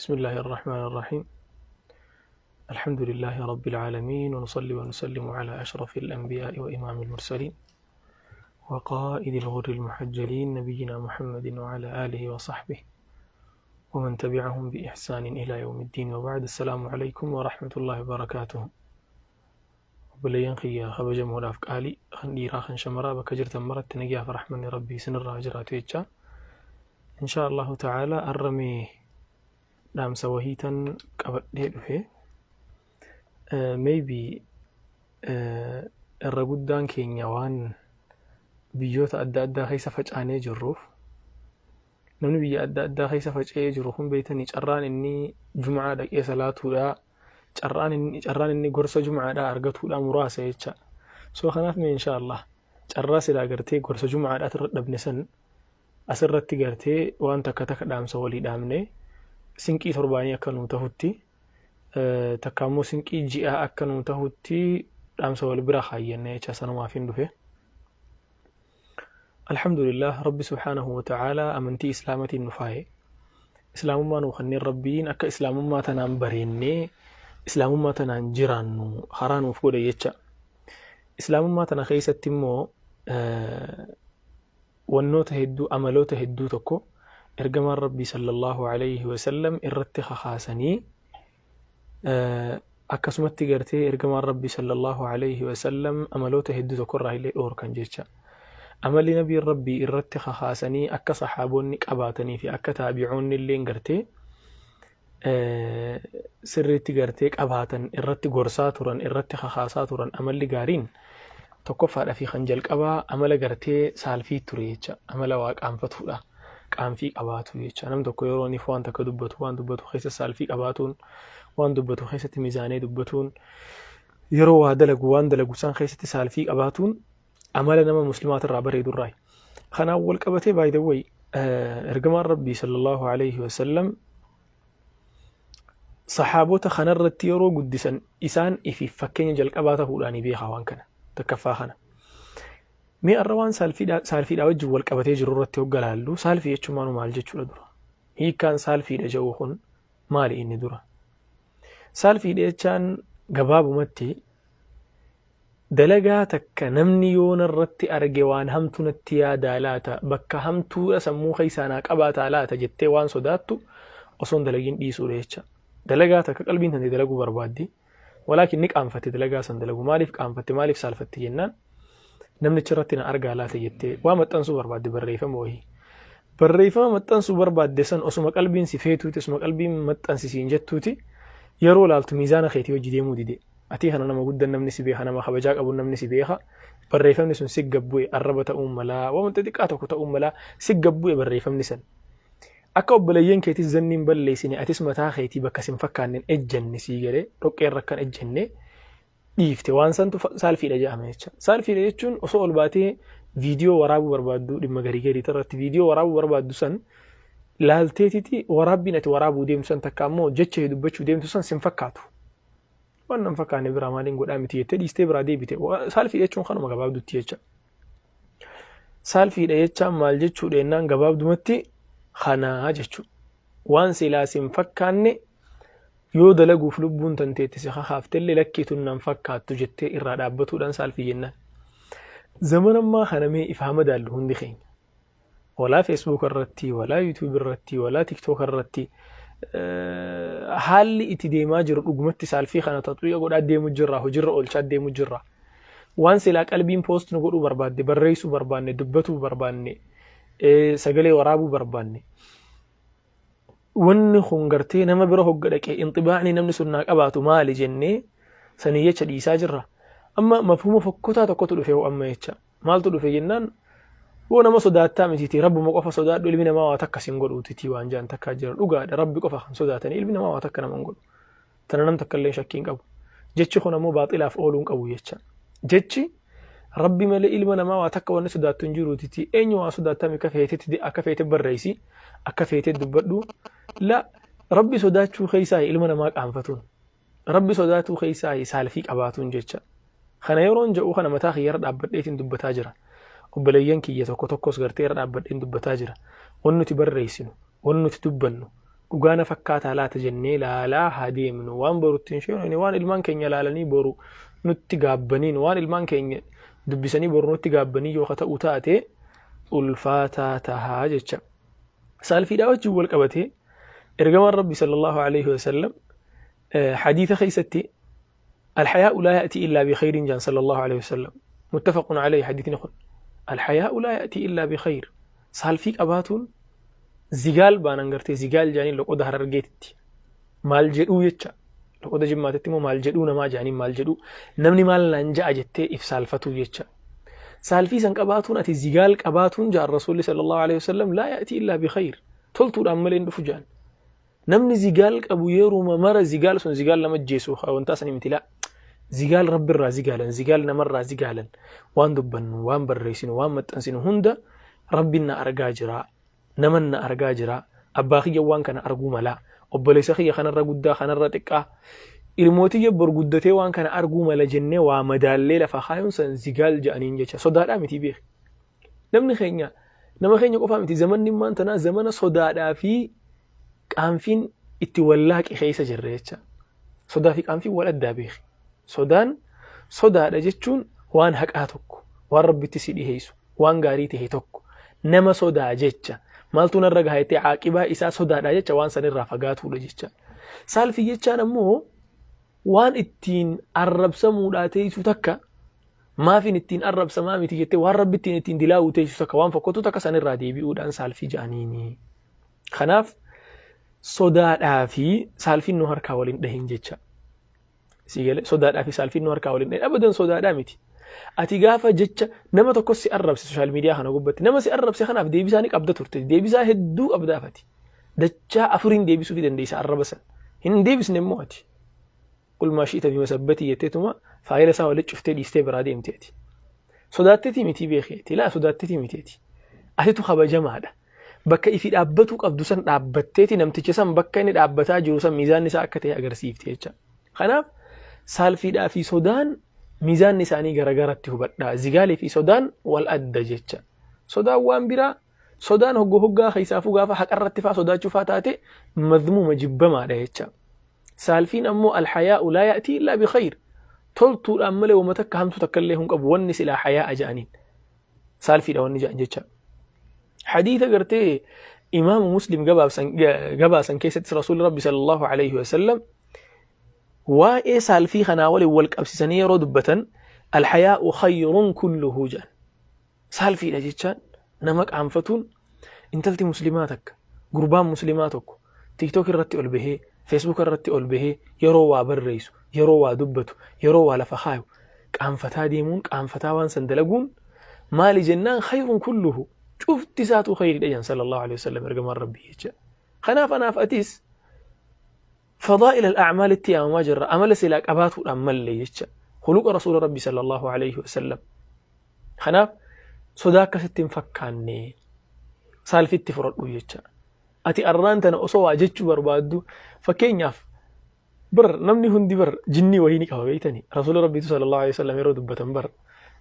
بسم الله الرحمن الرحيم. الحمد لله رب العالمين، ونصلي ونسلم على أشرف الأنبياء وإمام المرسلين وقائد الغر المحجلين، نبينا محمد وعلى آله وصحبه ومن تبعهم بإحسان إلى يوم الدين، وبعد. السلام عليكم ورحمة الله وبركاته. Obboleeyyan kiyya kabajamoodhaaf qaalii, kan dhiiraa kan shamaraa, bakka jirtan maratti nagayaaf rahmanni Rabbii isinirraa jiraatu jecha. Insha Allahu ta'ala, arramee dhaamsa wahiitan qabadhee dhufe. Maybe irra guddaan keenya waan biyyoota adda addaa keessa facaanee jirruuf, namni biyya adda addaa keessa faca'ee jiru kun, beeytanii, carraan inni jum'aa dhaqee salaatuudha, carraan inni gorsa jum'aadhaa argatuudha muraasa jecha. So kanaaf mee insha Allah carraa silaa gartee gorsa jum'aadhaa irra dhabne san asirratti gartee waan takka takka dhaamsa walii dhaamne, sinqii torbaanii akka nuu tahutti, takka ammoo sinqii ji'aa akka nuu tahutti dhaamsa wal bira kaayyanne jecha. Sanumaaf hin dhufe. Alhamdulillah, Rabbi subhaanahu wa ta'ala amantii Islaamatiin nu faaye. Islaamummaa nuu kanneen Rabbiin akka Islaamummaa tanaan bareennee Islaamummaa tanaan jiraannu karaa nuuf godhe jecha. Islaamummaa tana keessatti immoo wannoota hedduu, amaloota hedduu tokko ergamaan Rabbii sallallahu alayhi wasallam irratti kakaasanii, akkasumatti gartee ergamaan Rabbii sallallahu alayhi wasallam amaloota hedduu tokko irraa illee dhoorkan jecha. Amalli nabiin Rabbii irratti kakaasanii akka saxaaboonni qabaatanii fi akka taabi'oonni illee gartee sirriitti gartee qabaatan irratti gorsaa turan, irratti kakaasaa turan, amalli gaariin tokkoffaadha fi kan jalqabaa amala gartee saalfii ture jecha. Amala waa qaanfatuudha, qaanfii qabaatu jecha. Nam tokko yeroo inni waan takka dubbatu, waan dubbatu keessa saalfii qabaatuun, waan dubbatu keessatti miizaanee dubbatuun, yeroo waa dalagu waan dalagu san keessatti saalfii qabaatuun amala nama muslimaatirraa bareedurraa. Kanaan wal qabatee, by the way, ergamaan Rabbii sallallahu alayhi wasallam saxaabota kanarratti yeroo guddisan isaan ifiif fakkeenya jalqabaa ta'uudhaan beekaa waan kana takkaffaa kana. Mee arra waan saalfiidhaa wajjin wal qabatee jiru irratti hogga laallu, saalfii jechuun maanu maal jechuudha dura? Hiikkaan saalfiidha jedhu kun maali inni dura? Saalfiidha jechaan gabaabumatti dalagaa takka namni yoo narratti arge waan hamtuu natti yaadaa laata, bakka hamtuudha sammuu keessaa naa qabaataa laata jettee waan sodaattu osoo hin dalagiin dhiisuudha jecha. Dalagaa takka qalbiin tante dalaguu barbaaddi. Walaakin ni qaanfatte dalagaa san dalagu. Maaliif qaanfatte, maaliif saalfatte jennaan, namnichi irratti na argaa laata jettee waa maxxansuu barbaadde, barreeffama wayii. Barreeffama maxxansuu barbaadde san osuma qalbiin si feetuuti, osuma qalbiin maxxansisiin jettuuti, yeroo laaltu miizaana keetii hojii deemuu dide. Atii kana nama guddan namni si beeka, nama kabajaa qabu namni si beeka. Barreeffamni sun si gabbu'e, arraba ta'uun malaa, waan xixiqqaa tokko ta'uun malaa, si gabbu'e barreeffamni san. Akka obboleeyyan keetis zanniin balleessine, atis mataa keetii bakka sin fakkaanneen ejjanne, sii galee dhoqqee irra akkan ejjenne dhiifte, waan santu saalfiidha jedhama jecha. Saalfiidha jechuun osoo ol baatee viidiyoo waraabuu barbaaddu, dhimma garii garii irratti viidiyoo waraabuu barbaaddu san laalteetiti, waraabbiin ati waraabuu deemtu san takka ammoo jecha dubbachuu deemtu san sin fakkaatu. Waan nan fakkaanne biraa maaliin godhaa miti jettee dhiistee biraa deebite. Saalfiidha jechuun kanuma gabaabdutti jecha. Saalfiidha jechaan maal jechuudha jennaan, gabaabdumatti kanaa jechuudha. Waan silaa sin fakkaanne yoo dalaguuf lubbuun tanteetti si kakaaftellee, lakkii tun nan fakkaattu jettee irraa dhaabbatuudhaan saalfii jennaan. Zaman ammaa kana mee ifaa madaallu hundi keenya. Walaa Facebook irratti, walaa YouTube irratti, walaa TikTok irratti haalli itti deemaa jiru dhugumatti saalfii kana taxwiiqa godhaa deemu jirra, hojiirra oolchaa deemu jirra. Waan silaa qalbiin post nu godhuu barbaadde, barreessuu barbaanne, dubbatuu barbaanne, sagalee waraabuu barbaanne. Wanni kun gartee nama bira hogga dhaqee inxibaacni namni sun naa qabaatu maali jennee sanii jecha dhiisaa jirra. Amma mafhuma fokkotaa tokkotu dhufe hoo amma jecha. Maaltu dhufe jennaan, yoo nama sodaattaa mitiiti, Rabbuma qofa sodaadhu, ilmi namaa waa takka sin godhuutiti waan jaan takkaa jira. Dhugaadha, Rabbi qofa kan sodaatanii ilmi namaa waa takka nama hin godhu. Tana nam takka illee shakkii hin qabu. Jechi kun ammoo baaxilaaf ooluu hin qabu jecha. Jechi Rabbi malee ilma namaa waa takka wanni sodaattu hin jiruutiti, eenyu waa sodaattame, akka feetetti akka feete barreessi, akka feete dubbadhu. La, Rabbi sodaachuu keessaa ilma namaa qaanfatuun, Rabbi sodaatuu keessaa saalfii qabaatuun jecha. Kana yeroon jedhu kana mataa kiyyarra dhaabbadheetiin dubbataa jira. Obboleeyyan kiyya tokko tokkos gartee irra dhaabbadheen dubbataa jira. Wanni nuti barreessinu, wanni nuti dubbannu, Dhugaa na fakkaataa laata jennee laalaa haa deemnu. Waan boru ittiin sheenu, waan ilmaan keenya laalanii boru nutti gaabbaniin, waan ilmaan keenya dubbisanii boru nutti gaabbanii yoo ta'u taate ulfaataa tahaa jecha. Saalfiidhaa wajjin wal qabatee ergamaan Rabbi sallallahu alaihi wasallam hadiisa keessatti الحياء لا يأتي إلا بخير جان صلى الله عليه وسلم، متفق عليه حديث kun. الحياء لا يأتي إلا بخير. Saalfii qabaatuun zigaal baanan gartee zigaal jaaniin loqoda Harargeetitti maal jedhuu jecha, loqoda Jimmaatitti immoo maal jedhuu namaa jaaniin, maal jedhuu, namni maal naan ja'a jettee if saalfatuu jecha. Saalfii san qabaatuun, ati zigaal qabaatuun jaan Rasuulli sallallahu alaihi wasallam لا يأتي إلا بخير, toltuudhaan malee hin dhufu jaan. Namni zigaal qabu yeruma mara zigaal sun zigaal nama jeesu wantaa sanii miti, laa, zigaal rabbirraa zigaalan, zigaal namarraa zigaalan. Waan dubbannu, waan barreessinu, waan maxxansinu hunda Rabbiin na argaa jira, naman na argaa jira, abbaa kiyya waan kana arguu malaa, obboleessa kiyya kanarra guddaa, kanarra xiqqaa, ilmootiyya bor guddatee waan kana arguu mala jennee waa madaallee lafa kaayuun san zigaal jedhaniin jecha. Sodaadhaa miti beeki. Namni keenya, nama keenya qofaa miti, zamanni immaan tanaa zamana sodaadhaa fi qaanfiin itti wallaaqe keessa jirra jecha. Sodaa fi qaanfiin wal addaa beeki. Sodaan sodaadha jechuun waan haqaa tokko, waan Rabbitti si dhiheessu, waan gaarii ta'e tokko nama sodaa jecha, maaltu narra gaha jettee caaqibaa isaa sodaadha jecha, waan sanirraa fagaatuudha jecha. Saalfii jechaan ammoo waan ittiin arrabsamuudhaa teessu takka, maafin ittiin arrabsamaa miti jettee waan Rabbi ittiin dilaa'uu teessu takka, waan fokkottu takka sanirraa deebi'uudhaan saalfii ja'aniini. Kanaaf sodaadhaa fi saalfiin nu harkaa waliin dhahin jecha. Siigalee, sodaadhaa fi saalfiin nu harkaa waliin dhahin abadan sodaadhaa miti. Ati gaafa jecha nama tokko si arrabse social media kana gubbatti, nama si arrabse kanaaf deebisaa ni qabda turte, deebisaa hedduu qabdaaf, ati. Dachaa afuriin deebisuu fi dandeessa arraba san. Hin deebisne immoo ati. قل ما شئت بمسبتي jetteetuma faayila isaa walitti cuftee dhiistee biraa deemte ati. Sodaatteetii miti beekeeti, laa, sodaatteetii miti. Atitu kabajamaadha. Bakka ifi dhaabbatuu qabdu san dhaabbatteeti namticha san bakka inni dhaabbataa jiru san miizaanni isaa akka ta'e agarsiifte jecha. Kanaaf saalfiidhaa fi sodaan miizaanni isaanii garagaratti hubadhaa. Zigaalii fi sodaan wal adda jecha. Sodaan waan biraa, sodaan hoggoo hoggaa keessaafuu gaafa haqarratti faa sodaachuu faa taate mazmuuma, jibbamaadha jecha. Saalfiin ammoo الحياء لا يأتي إلا بخير. Toltuudhaan malee wama takka hamtuu takka illee hin qabu wanni silaa hayaa'a ja'aniin. Saalfiidha wanni ja'an jecha. Hadiisa gartee Imaamu Muslim gabaasan keessatti Rasuulli Rabbi sallallahu alaihi wasallam waa'ee saalfii kanaa waliin wal qabsiisanii yeroo dubbatan الحياء خير كله jedhan. Saalfiidha jechaan nama qaanfatuun, intalti muslimaa takka, gurbaan muslimaa tokko TikTok irratti ol bahee, Facebook irratti ol bahee yeroo waa barreessu, yeroo waa dubbatu, yeroo waa lafa kaayu qaanfataa deemuun, qaanfataa waan san dalaguun maali jennaan خير كله, cufti isaatu khayriidha jedhan sallallahu alaihi wasallam ergamaan Rabbii jecha. Kanaaf anaaf atis فضائل الأعمال itti yaamamaa jirra, amala silaa qabaatuudhaan mallee jecha, khuluqa Rasuula Rabbii sallallahu alaihi wasallam. Kanaaf sodaa akkasitti hin fakkaanne, saalfitti fudhadhu jecha. Ati arraan tana osoo waa jechuu barbaaddu, fakkeenyaaf bar namni hundi bar jinnii wayii ni qaba beeytani. Rasuula Rabbiitu sallallahu alaihi wasallam yeroo dubbatan bar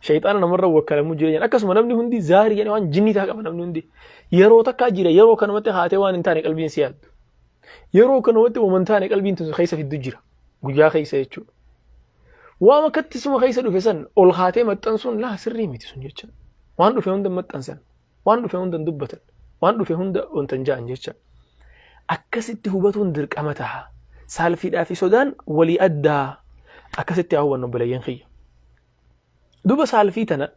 shayxaana namarra wakkalamuu jira. Akkasuma namni hundi zaarii jedhee waan jinnii taa qaba namni hundi. Yeroo takkaa jira, yeroo kanumatti haatee waan hin taane qalbiin si yaaddu. Yeroo kanumatti waan hin taane qalbiin tun keessa fiddu jira. Guyyaa keessa jechuudha. Waan akkatti suma keessa dhufe san ol haatee maxxansuun laa sirrii miti sun jecha. Waan dhufe hunda maxxansan. Waan dhufe hunda dubbatan. Waan dhufe hunda wantan ja'an jecha. Akkasitti hubatuun dirqama taha. Saalfiidhaa fi sodaan walii addaa. Akkasitti haa hubannu, obboleeyyan kiyya. Duba saalfii tana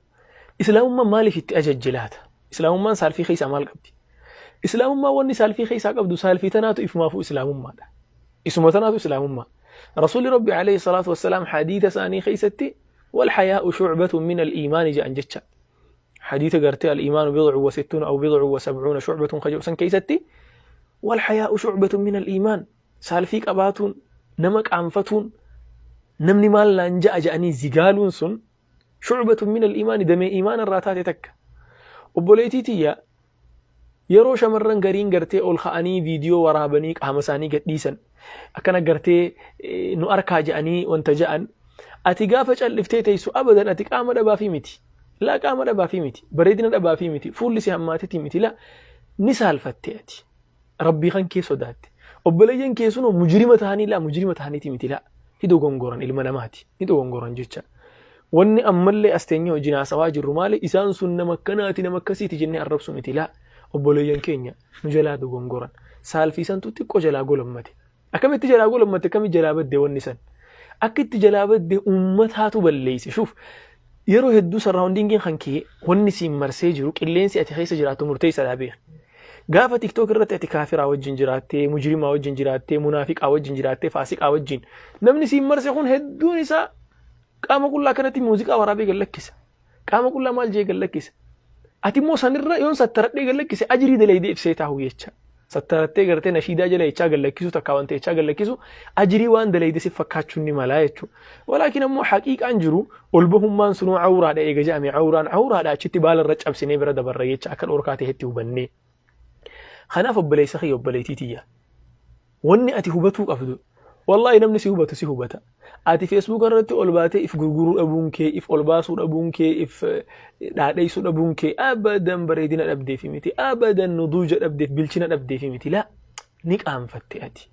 Islaamummaan maaliif itti ajajje laata? Islaamummaan saalfii keessaa maal qabdi? Islaamummaan wanni saalfii keessaa qabdu saalfii tanaatu ifumaafuu Islaamummaadha. Isuma tanaatu Islaamummaa. Rasuulli Rabbi alayhi salaatu wassalaam hadiisa isaanii keessatti والحياء شعبة من الإيمان jedhan jecha. Hadiisa gartee الإيمان بضع وستون أو بضع وسبعون شعبة ka jedhu san keessatti والحياء شعبة من الإيمان, saalfii qabaatuun, nama qaanfatuun, namni maal naan ja'a ja'anii zigaaluun sun شعبة من الإيمان, damee iimaana irraa taate takka. Obboleettii tiyya, yeroo shamarran gariin gartee ol ka'anii viidiyoo waraabanii qaama isaanii gadhiisan, akkana gartee nu arkaa ja'anii wanta ja'an, ati gaafa calliftee teessu abadan ati qaama dhabaafii miti. Laa, qaama dhabaafii miti, bareedina dhabaafii miti, fuulli si hammaatetii miti, laa, ni saalfatte ati. Rabbii kan kee sodaatte. Obboleeyyan kee sunoo mujrima tahanii laa mujrima tahaniiti miti laa. Ni dogongoran ilma namaati. Ni dogongoran jecha. Wanni ammallee as teenyee wajjin haasawaa jirru maali? Isaan sun nama akkanaati nama akkasiiti jennee arrabsu miti laa. Obboleeyyan keenya nu jalaa dogongoran. Saalfii santu xiqqoo jalaa golammate. Akkamitti jalaa golammate akkamitti jalaa badde wanni san? Akka itti jalaa badde uummataatu balleeyse. Shuuf yeroo hedduu sarraawundiingiin kan kee wanni siin marsee jiru qilleensi ati keessa jiraattu murteessaadha beeki. Gaafa TikTok irratti ati kaafiraa wajjin jiraattee, mujrimaa wajjin jiraattee, munaafiqaa wajjin jiraattee, faasiqaa wajjin namni siin marse kun hedduun isaa qaama qullaa kanatti muuziqaa waraabee gad lakkisa. Qaama qullaa maal jee gad lakkisa. Ati immoo sanirra yoon sattaradhee gad lakkise ajrii dalaydee ibsee taahu jecha. Sattarattee gartee nashiidaa jala jechaa gad lakkisu takkaa wanta jechaa gad lakkisu ajrii waan dalayde si fakkaachuun ni malaa jechuudha. Walaakin ammoo haqiiqaan jiru ol bahummaan sunuu awraadha eega jedhame awraan awraadha achitti baala irra cabsinee bira dabarra jecha akka dhorkaa ta'etti hubannee. Kanaaf obboleessa kiyya obboleettii tiyya. Wanni ati hubatuu qabdu wallaahi namni si hubatu si hubata. Ati Facebook irratti ol baatee if gurguruu dhabuun kee, if ol baasuu dhabuun kee, if dhaadheessuu dhabuun kee abadan bareedina dhabdeefi miti, abadan nuduuja dhabdeef, bilchina dhabdeefi miti. Laa ni qaanfatte ati.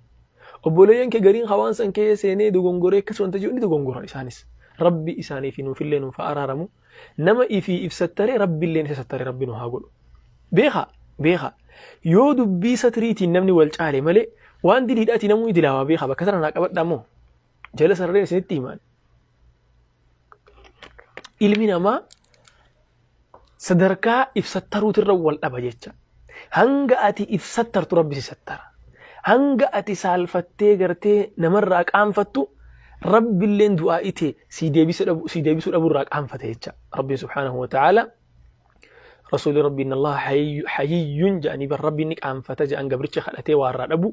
Obboleeyyan kee gariin hawaan san kee seenee dogongoree akkas wanta jiru ni dogongoran isaanis. Rabbi isaanii fi nuufillee nuuf haa araaramu. Nama ifii if sattaree Rabbilleen isa sattare Rabbi nu haa godhu. Beekaa beekaa yoo dubbii satriitiin namni wal caale malee waan diliidhaati namuu idilaawaa beekaa bakka tana naa qabadhaa moo jala sarareen isinitti himaan. Ilmi namaa sadarkaa if sattaruutirra wal dhaba jecha. Hanga ati if sattartu Rabbi si sattara. Hanga ati saalfattee gartee namarraa qaanfattu Rabbilleen du'aa'ii tee sii deebisuu dhabu sii deebisuu dhaburraa qaanfate jecha. Rabbiin subhaanahu wa ta'aala Rasuulli Rabbi inna Allah hayiyyun jedhanii bar Rabbiin ni qaanfata jedhan gabricha kadhatee waa irraa dhabu.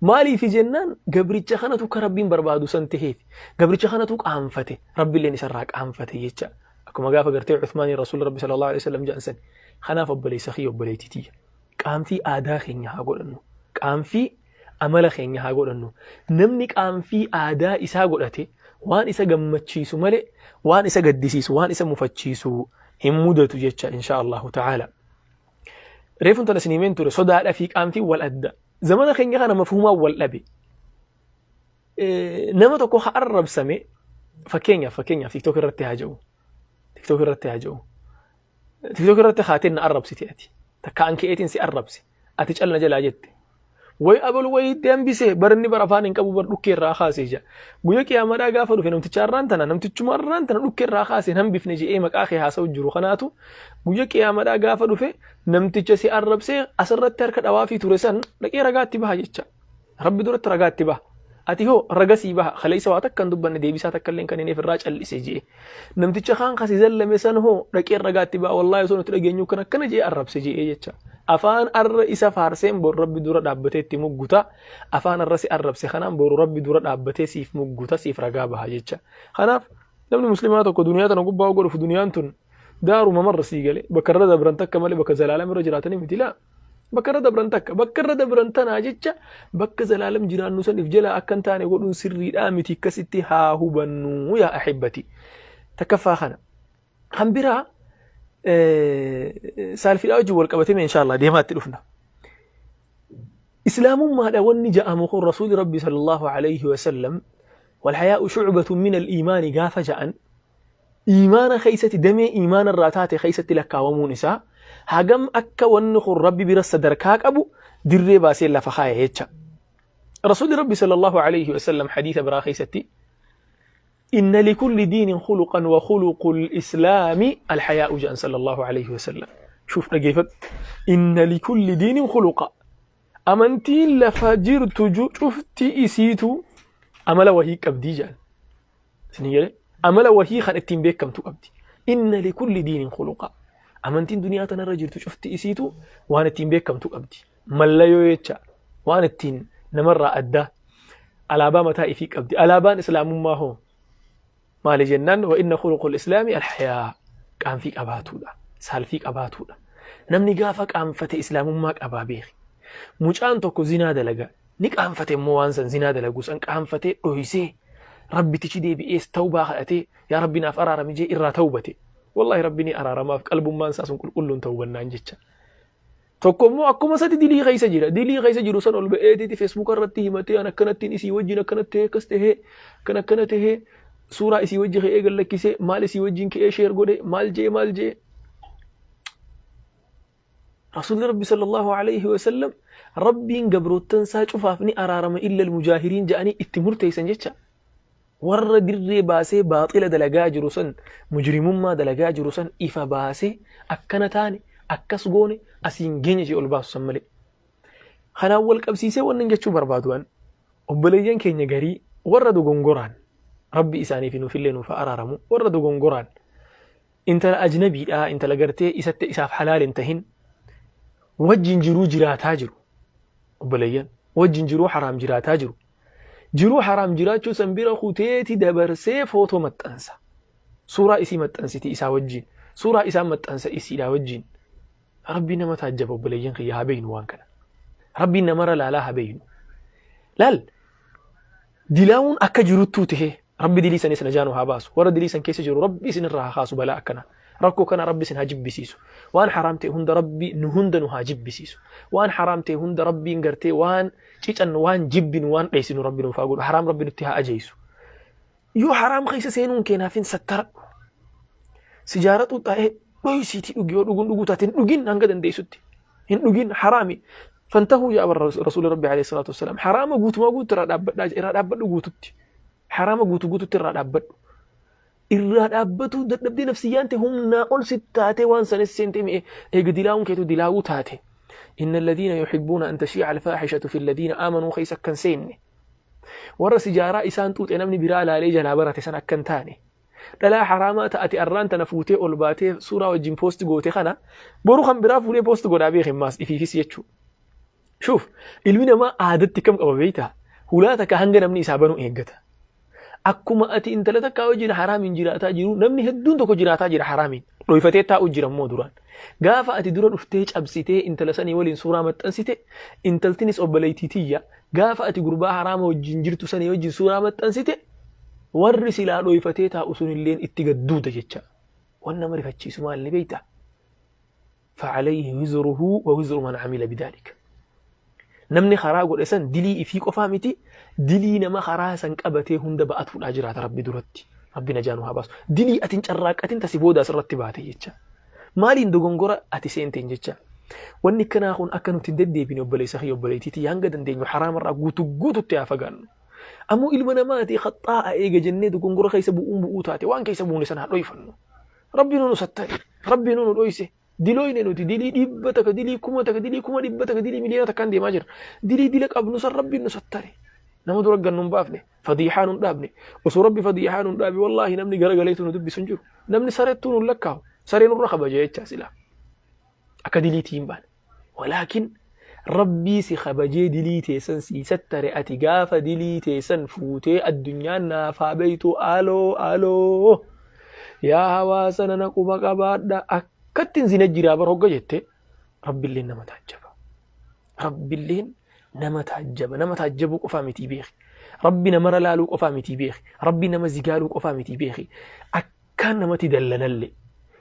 Maaliif jennaan gabricha kanatu akka Rabbiin barbaadu san taheef gabricha kanatu qaanfate Rabbilleen isarraa qaanfate jecha. Akkuma gaafa gartee Uthmaanii Rasuulli Rabbi sallallahu alaihi wasallam jedhan san. Kanaaf obboleessa kiyya obboleettii tiyya. Qaanfii aadaa keenya haa godhannu. Qaanfii amala keenya haa godhannu. Namni qaanfii aadaa isaa godhate waan isa gammachiisu malee waan isa gaddisiisu waan isa mufachiisu hin mudatu jecha insha Allahu ta'ala. Reefun tana isin himeen ture sodaadha fi qaanfiin wal adda. Zamana keenya kana mafhuumaan wal dhabe. Nama tokko haa arrabsame fakkeenyaaf TikTok irratti haa jedhu. TikTok irratti haa jedhu. TikTok irratti kaateen na arrabsite ati. Takka an ka'eetiin si arrabse. Ati calna jalaa jette. Way abalu way itti hambise barinni bara afaan hin qabu bar dhukkee irraa kaase ja. Guyya qiyaamadhaa gaafa dhufe namticha arraan tana namtichuma arraan tana dhukkee irraa kaase hin hambifne je'ee maqaa kee haasa'u jiru kanaatu guyya qiyaamadhaa gaafa dhufe namticha si arrabsee asirratti harka dhawaafii ture san dhaqee ragaatti baha jecha. Rabbi duratti ragaa itti baha. Ati hoo raga sii baha kaleessa waa takka hin dubbanne deebisaa takka illee kan inni irraa callise je'e. Namticha kaan kasi zallame san hoo dhaqee ragaa itti baha wallaahi osoo nuti dhageenyu kan akkana je'e arrabse je'e jecha. Afaan arra isa faarseen boru rabbi dura dhaabbatee itti mugguta. Afaan arra si arrabse kanaan boru rabbi dura dhaabbatee siif mugguta siif ragaa baha jecha. Kanaaf namni muslimaa tokko duniyaa tana gubbaa godhuuf duniyaan tun daaruma marra sii gale bakka irra dabran takka malee bakka zalaalam irra jiraatanii miti laa. Bakka irra dabran takka bakka irra dabran tanaa jecha bakka zalaalam jiraannu san if jalaa akka hin taane godhuun sirriidhaa miti akkasitti haa hubannu yaa ahibbati. Takkaffaa kana. Kan biraa saalfiidhaa wajjin wal qabatee inshaallah deemaa itti dhufna. Islaamummaadha wanni ja'amu kun rasuuli rabbi sallallahu alayhi wa sallam walhayaa'u shucbatun min al-iimaani gaafa ja'an iimaana keessatti damee iimaana irraa taate keessatti lakkaawamuun isaa hagam akka wanni kun rabbi bira sadarkaa qabu dirree baasee lafa kaaya jecha. Rasuulli Rabbi sallallahu alayhi wa sallam hadiisa biraa keessatti inna likulli diinin khuluqan wa khuluqul islaami alhayaa'u jedhan sallallahu alayhi wa sallam. Shuuf dhageeffadhu. Inna likulli diinin khuluqa. Amantiin lafa jirtu cufti isiitu amala wahii qabdii jedhan. Isin jedhe amala wahii kan ittiin beekamtu qabdi. Inna likulli diinin khuluqa. Amantiin duniyaa tanarra jirtu cufti isiitu waan ittiin beekamtu qabdi. Mallayoo jecha waan ittiin namarraa addaa alaabaa mataa ifii qabdi. Alaabaan islaamummaa hoo maali jennaan wa inna khuluqul islaami alhayaa qaanfii qabaatuudha. Saalfii qabaatuudha. Namni gaafa qaanfate islaamummaa qabaa beeki. Mucaan tokko zinaa dalaga. Ni qaanfate immoo waan san zinaa dalagu san qaanfatee dhoysee rabbitichi deebi'ees tawbaa kadhatee yaa rabbi naaf araarami jee irraa tawbate. Wallaahi rabbi ni araaramaaf qalbummaan isaa sun qulqulluun tawbannaan jecha. Tokko immoo akkuma isatti dilii keessa jira. Dilii keessa jiru san ol ba'eetiiti feesbuuka irratti himatee an akkanattiin isii wajjin akkanatti ta'ee akkas tahee kan akkana tahee suuraa isii wajji ka'ee gad lakkisee maal isii wajjin ka'ee sheer godhe maal jee maal jee. Rasuulli Rabbi sallallahu alayhi wa sallam Rabbiin gabroottan isaa cufaaf ni araarama illa al-mujaahiriin ja'anii itti murteessan jecha. Warra dirree baasee baaxila dalagaa jiru san, mujrimummaa dalagaa jiru san ifa baasee akkana taane, akkas goone, asiin geenye jee ol baasu san malee. Kanaan wal qabsiisee wannan jechuu barbaadu an obboleeyyan keenya garii warra dogongoraan Rabbi isaanii fi nuufillee nuuf haa araaramu warra dogongoraan intala ajnabiidhaa intala gartee isatti isaaf halaal hin tahin wajjin jiruu jiraataa jiru obboleeyyan wajjin jiruu haraam jiraataa jiru Jiruu haraam jiraachuu san bira kuteeti dabarsee footoo maxxansa. Suuraa isii maxxansiti isaa wajjiin. Suuraa isaa maxxansa isiidhaa wajjiin. Rabbiin nama taajjaba obboleeyyan kiyya haa beeynu waan kana. Rabbiin namarra laalaa haa beeynu. Laal dilaawuun akka jiruttuu tahee Rabbi dilii sanis najaa nu haa baasu. Warra dilii san keessa jiru Rabbi isinirraa haa kaasu balaa akkana. Rakkoo kana Rabbi isin haa jibbisiisu. Waan haraam ta'e hunda Rabbi nu hunda nu haa jibbisiisu. Waan haraam ta'e hunda Rabbiin gartee waan cicannu waan jibbinu waan dheessinu Rabbi nuuf haa godhu. Haraam Rabbi nutti haa ajeessu. Yoo haraam keessa seenuun keenaaf hin sattaradhu. Sijaara xuuxxaa'ee dhoysiitii dhugi yoo dhuguun dhuguu taate hin dhugin hanga dandeessutti. Hin dhugin haraami. Fantahuu yaa rasuula Rabbi alayhi salaatu wassalaam. Haraama guutumaa guutu irraa dhaabbadhaa irraa dhaabbadhu guututti. Haraama guutuu guututti irraa dhaabbadhu. Irraa dhaabbatuu dadhabdee nafsiyyaan ta'e humnaa ol si taatee waan sanis seentee mi'e eega dilaawuun keetu dilaawuu taate. Inna alladhiina yuhibbuuna an tashii'a alfaahishatu fi alladhiina aamanuu keessa akka hin seenne. Warra sijaaraa isaan xuuxe namni biraa laalee jalaa barate san akka hin taane. Dhalaa haraamaa ta'ate arraan tana fuutee ol baatee suuraa wajjin poosti goote kana boru kan biraa fuudhee poosti godhaa beekin maas ifiifis jechuudha. Shuuf ilmi namaa aadatti kam qaba beektaa? Hulaa takka hanga namni isaa banu eeggata. Akkuma ati intala takkaa wajjin haraamiin jiraataa jiru namni hedduun tokko jiraataa jira haraamiin. Dhoyfatee taa'u jira immoo duraan. Gaafa ati dura dhuftee cabsitee intala sanii waliin suuraa maxxansite intaltinis obboleettii tiyya gaafa ati gurbaa haraama wajjin jirtu sanii wajjin suuraa maxxansite warri silaa dhoyfatee taa'u sunilleen itti gadduuda jecha. Waan nama rifachiisu maal ni beektaa? فعليه وزره ووزر من عمل بذلك namni karaa godhe san dilii ifii qofaa miti dilii nama karaa san qabatee hunda ba'atuudhaa jiraata rabbi duratti rabbi najaa nu haa baasu dilii atin carraaqqatin tasi booda asirratti baate jecha maaliin dogongora ati seenteen jecha wanni kanaa kun akka nuti hin deddeebine obboleessa kiyya obboleettiitii hanga dandeenyu haraamarraa guutu guututti haa fagaannu ammoo ilma namaati khaxaa'a eega jennee dogongora keessa bu'uun bu'uu taate waan keessa buune sana haa dhoyfannu Rabbi nu sattare. Rabbi nu dhoyse. Dilooyne nuti dilii 100, dilii 1000, dilii 100,000, dilii miliyoona takkaan deemaa jirra. Dilii dila qabnu san Rabbi nu sattare. Nama dura gannu hin baafne. Fadiihaa nu hin dhaabne. Osoo Rabbi fadiihaa nu hin dhaabe wallaahi namni garagaleetu nu dubbisu hin jiru. Namni sarettuu nu hin lakkaa'u. Saree nurra kabaja jechaa silaa. Akka diliitii hin baane. Walaakin Rabbii si kabajee dilii teessan sii sattare ati gaafa dilii teessan fuutee addunyaan naaf haa beeytu aloo aloo yaa hawaasa nana quba qabaadha akkattiin zina jiraa bar hogga jette Rabbilleen nama taajjaba. Rabbilleen nama taajjaba nama taajjabuu qofaa mitii beeki. Rabbi namara laaluu qofaa mitii beeki. Rabbi nama zigaaluu qofaa mitii beeki. Akkaan namatti dallanalle.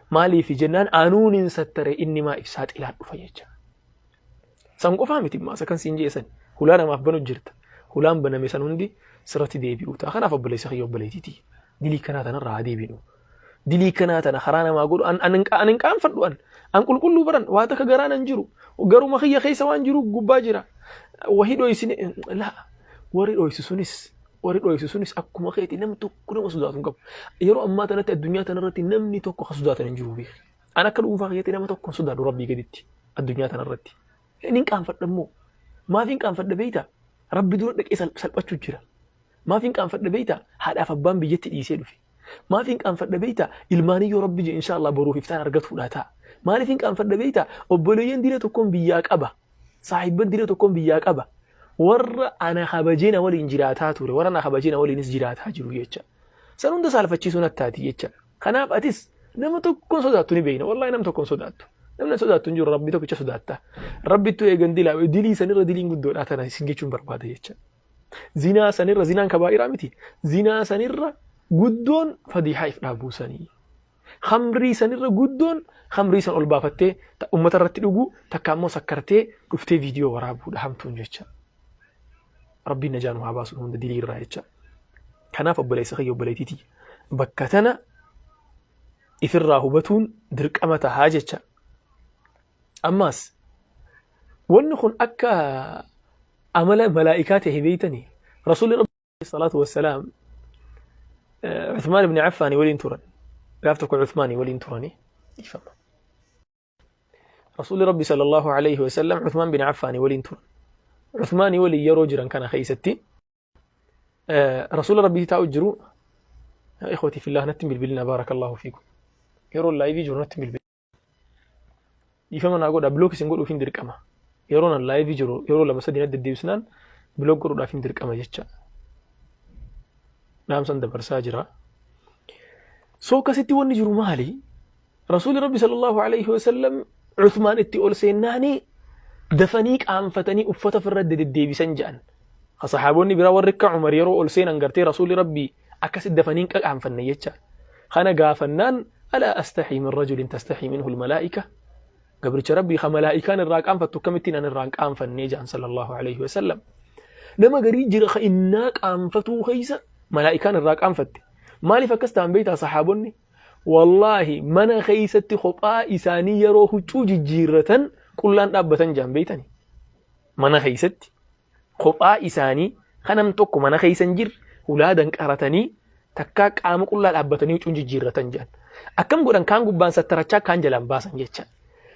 Maaliif jennaan anuun hin sattare inni maa if saaxilaa dhufa jecha. San qofaa miti maas akkan siin jeesan hulaa namaaf banu jirta. Hulaan baname san hundi sirratti deebi'uu ta'a. Kanaaf obboleessa kiyya obboleettiiti. Dilii kanaa tanarraa haa deebinu. Dilii kanaa tana karaa namaa godhu an an hin qaanfadhu an. An qulqulluu baran waa takka garaan an jiru. Garuma kiyya keessa waan jiru gubbaa jira. Wahii dhoysine laa warri dhoysu sunis Warri dhoysu sunis akkuma keeti namni tokko nama sodaatu hin qabu. Yeroo ammaa tanatti addunyaa tanarratti namni tokko kan sodaatan hin jiru beeki. An akka dhuunfaa kiyyatti nama tokko hin sodaadhu Rabbii gaditti addunyaa tanarratti. Inni hin qaanfadha immoo. Maaf hin qaanfadha beektaa? Rabbi dura dhaqee salphachuu jira. Maaf hin qaanfadha beektaa? Haadhaaf abbaan biyyatti dhiisee dhufe. Maaf hin qaanfadha beektaa? Ilmaaniyyoo Rabbi je inshaallah boruuf iftaan argatuudha ta'a. Maaliif hin qaanfadha beektaa? Obboleeyyan dila tokkoon biyyaa qaba. Saahibban dila tokkoon biyyaa qaba. Warra ana kabajee na waliin jiraataa ture, warra na kabajee na waliinis jiraataa jiru jecha. San hunda saalfachiisuu nattaati jecha. Kanaaf atis nama tokkoon sodaattu ni beekna. Wallaahi nama tokkoon sodaattu. Namni sodaattu hin jiru Rabbi tokkicha sodaatta. Rabbittuu eegan dilaa dilii sanirra diliin guddoodhaa tana isin jechuun barbaada jecha. Zinaa sanirra zinaan kabaa'iraa miti. Zinaa sanirra guddoon fadiihaa if dhaabuu sanii. Khamrii sanirra guddoon khamrii san ol baafattee ummata irratti dhuguu takka ammoo sakkartee dhuftee viidiyoo waraabuudha hamtuun jecha. Rabbiin najaa nu haa baasu hunda dilii irraa jecha. Kanaaf obboleessa kiyya obboleettii tiyya bakka tana ifirraa hubatuun dirqama tahaa jecha. Ammaas wanni kun akka amala malaa'ikaa ta'e beeytanii Rasuulli Rabbi salaatu wassalaam Uthmaan ibn Affaanii waliin turan. Gaaf tokko Uthmaanii waliin turanii dhiifama. Rasuulli Rabbi sallallahu alayhi wa sallam Uthmaan bin Affaanii waliin turan. Uthmaanii waliin yeroo jiran kana keessatti Rasuula Rabbii taa'u jiru yaa ikhwatii fillah natti hin bilbilina baarakallahu fiikum. Yeroo laayivii jiru natti hin bilbilina. Dhiifama naa godha block isin godhuuf hin dirqama. Yeroo nan laayivii jiru yeroo lama sadii natti deddeebisnaan block godhuudhaaf hin dirqama jecha. Dhaamsan dabarsaa jira. So akkasitti wanni jiru maali? Rasuulli Rabbi sallallahu alaihi wasallam Uthmaan itti ol seennaanii dafanii qaanfatanii uffata ofirra deddeebisan jedhan. Sahaabonni biraa warri akka Umar yeroo ol seenan gartee Rasuulli Rabbi akkasitti dafanii hin qaqaanfanne jecha. Kana gaafannaan alaa astaxii min rajulin tastaxii minhu almalaa'ika gabricha Rabbii ka malaa'ikaan irraa qaanfattu akkamittiin an irraa hin qaanfannee jedhan sallallahu alaihi wasallam. Nama garii jira ka innaa qaanfatuu keessa malaa'ikaan irraa qaanfatte. Maaliif akkas ta'an beektaa sahaabonni? Wallaahi mana keessatti kophaa isaanii yeroo huccuu jijjiirratan qullaan dhaabbatan jaan beeytani. Mana keessatti kophaa isaanii kan nam tokko mana keessa hin jirre hulaa danqaratanii takkaa qaama qullaa dhaabbatanii huccuun jijjiirratan jaan. Akkam godhan kaan gubbaan sattarachaa kaan jalaan baasan jecha.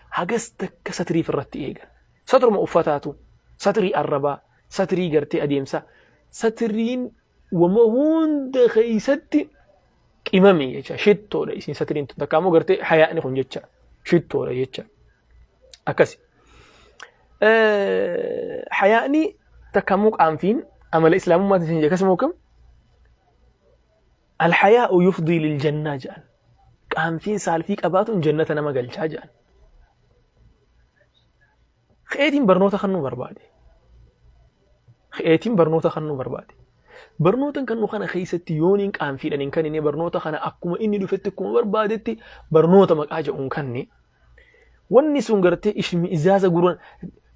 Hagas takka satiriif irratti eegan. Saturuma uffataatu, satirii arrabaa, satirii gartee adeemsaa, satiriin wama hunda keessatti qimami jecha shittoodha isin satiriin tun takka ammoo gartee hayaa'ni kun jecha shittoodha jecha akkasi. Hayaa'ni takka ammoo qaanfiin amala islaamummaatiin isin jedhe akkasuma kam alhayaa'u yufdii lil jannaa jedhan qaanfiin saalfii qabaatuun jannata nama galchaa jedhan. Keetiin barnoota kennuu barbaade. Keetiin barnoota kennuu barbaade. Barnoota kennu kana keessatti yooniin qaanfiidhaan hin kennine barnoota kana akkuma inni dhufetti akkuma barbaadetti barnoota maqaa jedhuun kenne. Wanni sun gartee ishmi'izaaza gurra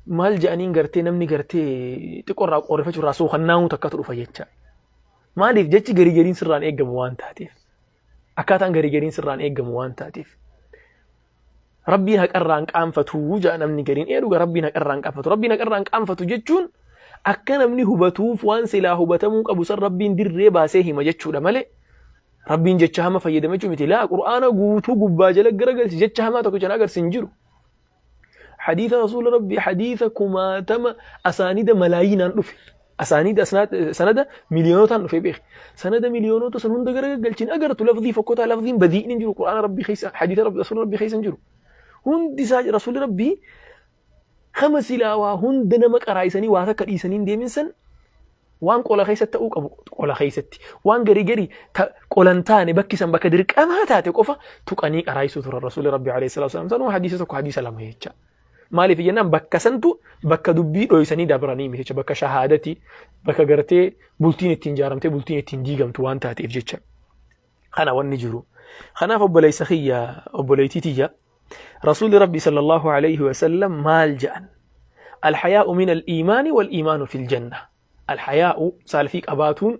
maal jedhaniin gartee namni gartee xiqqoorraa qorrifachuurraa suukannaa'uu takkatu dhufa jecha. Maaliif jechi garii gariin sirraan eeggamu waan taateef. Akkaataan garii gariin sirraan eeggamu waan taateef. Rabbiin haqarraa hin qaanfatu ja'a namni gariin. Ee dhuga Rabbiin haqarraa hin qaanfatu. Rabbiin haqarraa hin qaanfatu jechuun akka namni hubatuuf waan silaa hubatamuu qabu san Rabbiin dirree baasee hima jechuudha malee Rabbiin jecha hama fayyadame jechuu miti. Laa Qur'aana guutuu gubbaa jala garagalchi jecha hamaa tokko jala agarsi hin jiru. Hadiisa Rasuula Rabbii hadiisa kumaatama asaanida malaayiinaan dhufe. Asaanida sanada miliyoonotaan dhufe beeki. Sanada miliyoonota san hunda garagalchiin agartu lafdii fokkotaa lafdiin badiin hin jiru Qur'aana Rabbii keessa hadiisa Rabbii Rasuula Rabbii keessa hin jiru. Hundi isaa Rasuulli Rabbii kama silaa waa hunda nama qaraayisanii waa takka dhiisanii hin deemin san waan qola keessatti ta'uu qabu qola keessatti waan garii garii qola hin taane bakki san bakka dirqamaa taate qofa tuqanii qaraayisuu turan Rasuulli Rabbii alayhi salaatu wasalaam sanuu hadiisa tokko hadiisa lama jecha. Maaliif jennaan bakka santu bakka dubbii dhoysanii dabranii miti jecha bakka shahaadati bakka gartee bultiin ittiin jaaramtee bultiin ittiin diigamtu waan taateef jecha. Kana wanni jiru. Kanaaf obboleessa kiyya obboleettii tiyya Rasuulli Rabbii sallallahu alayhi wa sallam maal jedhan? Alhayaa'u min al-iimaani wal-iimaanu fil janna. Alhayaa'u saalfii qabaatuun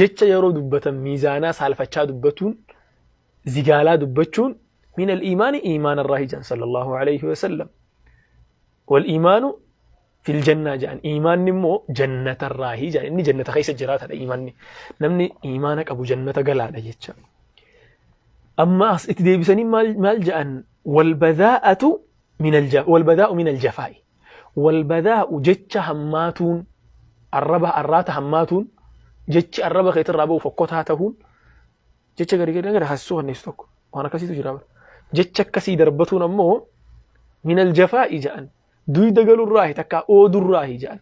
jecha yeroo dubbatan miizaanaa saalfachaa dubbatuun zigaalaa dubbachuun min al-iimaani iimaana irraa jedhan sallallahu alayhi wa sallam. Wal-iimaanu fil jannaa jedhan iimaanni immoo jannatarraahi jedhan inni jannata keessa jiraatadha iimaanni namni iimaana qabu jannata galaadha jecha amma as itti deebisanii maal maal jedhan walbadaa'atu min alja walbadaa'u min aljafaa'i walbadaa'u jecha hammaatuun arraba arraata hammaatuun jechi arraba keetirraa ba'u fokkotaa ta'uun jecha gadi gadi gadi haasisuu kanneessu tokko waan akkasiitu jira bara jecha akkasii darbatuun ammoo min aljafaa'i jedhan Duyda galurraahi takkaa oodurraahi jedhan.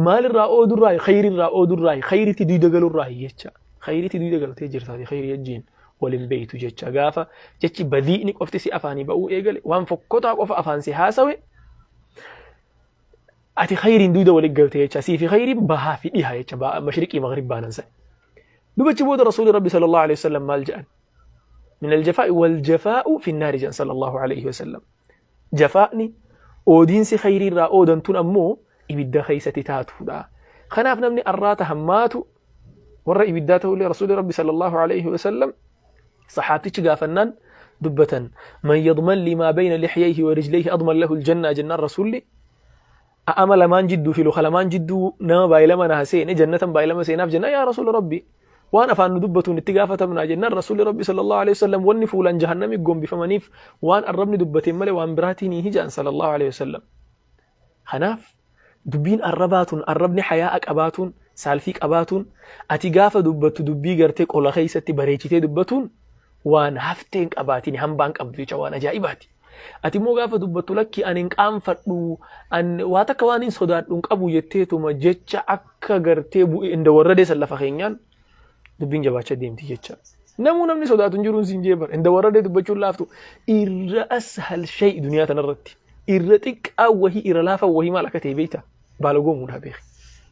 Maalirraa oodurraahi? Khayrirraa oodurraahi. Khayritti duyda galurraahi jecha. Khayritti duyda galtee jirtaati khayrii wajjin waliin beeytu jecha. Gaafa jechi badii'ni qofti si afaanii ba'uu eegale waan fokkotaa qofa afaan si haasawe ati khayriin duyda waliin galte jecha. Sii fi khayriin bahaa fi dhiha jecha. Mashriqii maghrib baanan san. Dubachi booda Rasuulli Rabbi sallallahu alaihi wasallam maal jedhan? Min aljafaa'i wal jafaa'u fi nnaari jedhan sallallahu alayhi wasallam. Jafaa'ni oodiinsi khayrii irraa oodan tun ammoo ibidda keessatti taatuudha. Kanaaf namni arraata hammaatu warra ibiddaa ta'ullee Rasuulli Rabbi sallallahu alayhi wasallam saxaabtichi gaafannaan dubbatan, man yadman li maa bayna lixyayhi wa rijlayhi adman lahu aljanna jennaan, Rasuulli a'ama lamaan jidduu fi luka lamaan jidduu nama baay'ilama naa seene jannatan baay'ilama seenaaf jennaan, yaa Rasuula Rabbi, waan afaan nu dubbatuun itti gaafatamnaa jennaan, Rasuulli Rabbi sallallahu alaihi wasallam wanni fuulaan jahannami gombifamaniif waan arrabni dubbateen malee waan biraatiin hin hijaan sallallahu alaihi wasallam. Kanaaf dubbiin arrabaatuun, arrabni hayaa'a qabaatuun, saalfii qabaatuun, ati gaafa dubbattu dubbii gartee qola keessatti bareechitee dubbatuun waan hafteen qabaatiin hambaan qabdu jecha waan ajaa'ibaati. Ati immoo gaafa dubbattu lakki ani hin qaanfadhu, an waa takka waan hin sodaadhu hin qabu jetteetuma jecha akka gartee bu'e inda warradee san lafa keenyaan dubbiin jabaachaa deemti jecha. Namuu namni sodaatu hin jiruun siin jee bara. Inda warradee dubbachuun laaftu irra ashal shay duniyaa tanarratti. Irra xiqqaa wahii, irra laafa wahii maal akka ta'e beekta? Baalagoomuudhaa beeki.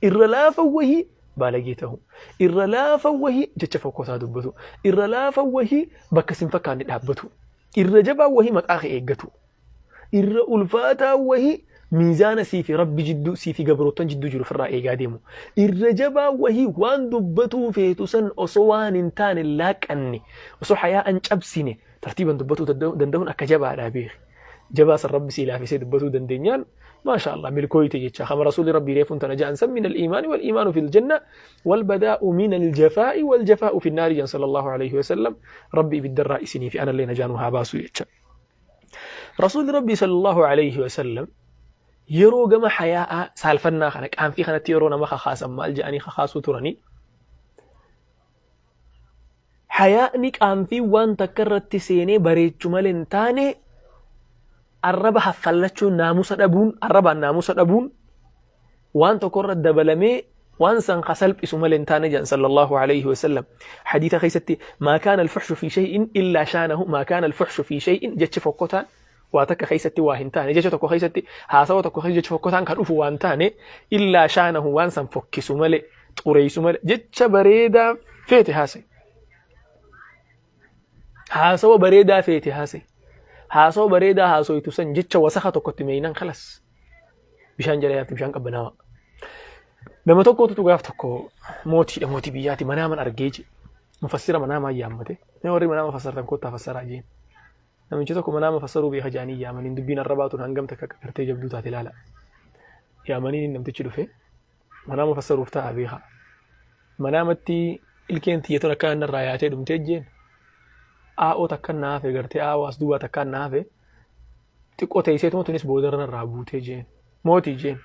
Irra laafa wahii baalagee ta'u. Irra laafa wahii jecha fokkotaa dubbatu. Irra laafa wahii bakka sin fakkaanne dhaabbatu. Irra jabaa wahii maqaa kee eeggatu. Irra ulfaataa wahii miizaana sii fi Rabbi jidduu, sii fi gabroottan jidduu jiru ofirraa eegaa deemu. Irra jabaa wahii waan dubbatuu feetu san osoo waan hin taane laaqanne, osoo hayaa'an cabsine tartiiban dubbatuu danda'uun akka jabaadhaa beeki. Jabaa san Rabbi sii laafisee dubbatuu dandeenyaan maasha Allah milkooyte jecha. Kama Rasuulli Rabbii reefuun tana ja'an san, min al-iimaani wal iimaanu fil janna wal badaa'u min al-jafaa'i wal jafaa'u fi naari jan sallallahu alayhi wa sallam. Rabbi ibiddarraa isinii fi anallee najaanuu haa baasu jecha. Rasuulli Rabbii sallallahu alayhi wa sallam yeroo gama hayaa'aa, saalfannaa kana, qaanfii kanatti yeroo nama kakaasan maal jedhanii kakaasuu turanii? Hayaa'ni qaanfii waan takka irratti seenee bareechu malee hin taane, arraba haffallachuun, naamusa dhabuun, arrabaan naamusa dhabuun waan tokko irra dabalamee waan san ka salphisu malee hin taane jedhan sallallahu alayhi wa sallam. Hadiisa keessatti, maa kaana alfuhshu fi shay'in illaa shaanahu, maa kaana alfuhshu fi shay'in, jechi fokkotaan waa takka keessatti waa hin taane, jecha tokko keessatti, haasawa tokko keessatti jechi fokkotaan ka dhufu waan taane, illaa shaanahu, waan san fokkisu malee, xureessu malee. Jecha bareedaa feete haasa'e, haasawa bareedaa feete haasa'e, haasawa bareedaa haasoytu san jecha wasaka tokkotti meeynan kalas bishaan jala yaafti, bishaan qabbanaawa. Nama tokkotu gaaf tokko mootiidha, mootii biyyaati, manaaman argee je. Mufassira manaamaa yaammate. Mee warri manaama fassartan kottaa fassaraa jeen. Namichi tokko manaama fassaruu beeka jedhanii yaamaniin. Dubbiin arrabaa tun hangam takka akka gartee jabduu taate ilaala. Yaamaniin namtichi dhufe manaama fassaruuf ta'a beeka. Manaamatti ilkeen tiyya tun akka narraa yaatee dhumtee jeen. Aa'oo takka na hafe, gartee aa'oo as duubaa takka na hafe. Xiqqoo teesseetuma tunis boodarra narraa buutee jeen. Mootii jeen.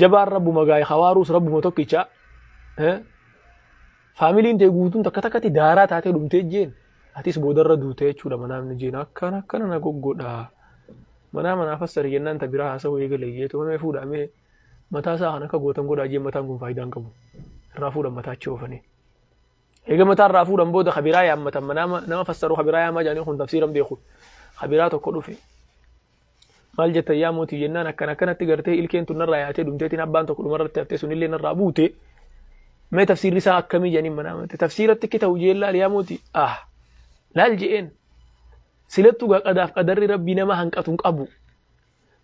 Jabaan rabbuma gaa'e, hawaaruus rabbuma tokkicha. Faamiliin tee guutuun takka takkatti daaraa taatee dhumtee jeen. Atis boodarra duutee jechuudha manaamni jeen. Akkana akkana na goggodha. Manaa manaa fassari jennaan ta biraa haasa'uu eegale jeetu mee fuudhaa, mee mataa isaa kan akka gootan godhaa jeen. Mataan kun faayidaa hin qabu. Irraa fuudhan, mataa achi oofanii. Eega mataa irraa fuudhan booda kabiraa yaammatan, manaama nama fassaru kabiraa yaamaa jedhanii, kun tafsiira hin beeku. Kabiraa tokko dhufe. Maal jettan yaa mootii jennaan, akkana akkanatti gartee ilkeen tun narraa yaatee dhumteetiin abbaan tokko dhumarratti haftee sunillee narraa buute. Mee tafsiirri isaa akkamii jedhanii manaamatti. Tafsiiratti akki ta'u jeen, laal yaa mootii. Ah, laal je'een. Silattuu gaa qadaaf qadarri Rabbii nama hanqatu hin qabu.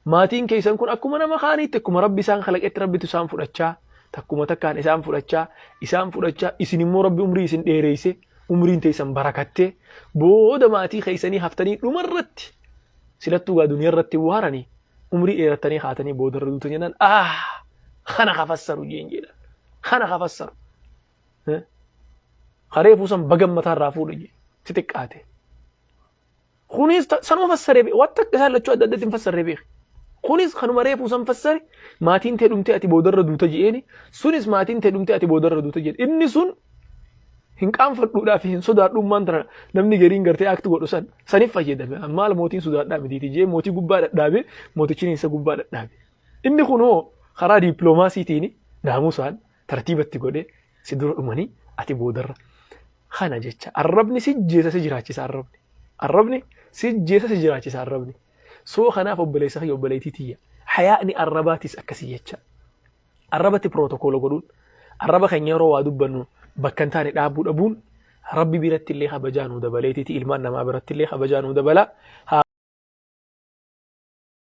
Maatiin keessan kun akkuma nama kaaniitti, akkuma Rabbi isaan kalaqetti Rabbitu isaan fudhachaa, takkuma takkaan isaan fudhachaa, isaan fudhachaa, isin immoo Rabbi umrii isin dheereyse, umriin teessan barakattee booda maatii keessanii haftanii, dhumarratti silattuu gaa duniyaa irratti waaranii umrii dheerattanii haatanii boodarra duutan jennaan, ah, kana kafassaru jeen jedhan, kana kafassaru kareefuu san bagan mataa irraa fuudhe jee si xiqqaate. Kunis sanuma fassaree beeke. Waan takka isaan lachuu adda addatti hin fassarree beeke. Kunis kanuma reefuu san fassare, maatiin tee dhumtee ati boodarra duuta je'eeni. Sunis maatiin tee dhumtee ati boodarra duuta jedhe. Inni sun hin qaanfadhuudhaa fi hin sodaadhummaan tana namni gariin gartee akti godhu san saniif fayyadame. Maal mootiin sodaadhaa mitiiti jee mootii gubbaa dhadhaabe, mootichi isa gubbaa dhadhaabe. Inni kunoo karaa diippiloomaasiitiin naamusaan tartiibatti godhe, si dura dhumanii ati boodarra. Kana jecha arrabni si jeesa si jiraachisa arrabni. Arrabni si jeesa si jiraachisa arrabni. Soo kanaaf obboleessa kiyya, obboleettii tiyya, hayaa'ni arrabaatis akkasii jecha. Arrabatti pirootokoolo godhuun, arraba keenya yeroo waa dubbannu bakka hin taane dhaabuu dhabuun. Rabbi biratti illee kabajaa nuu dabaleetiti ilmaan namaa biratti illee kabajaa nuu dabala. Haa.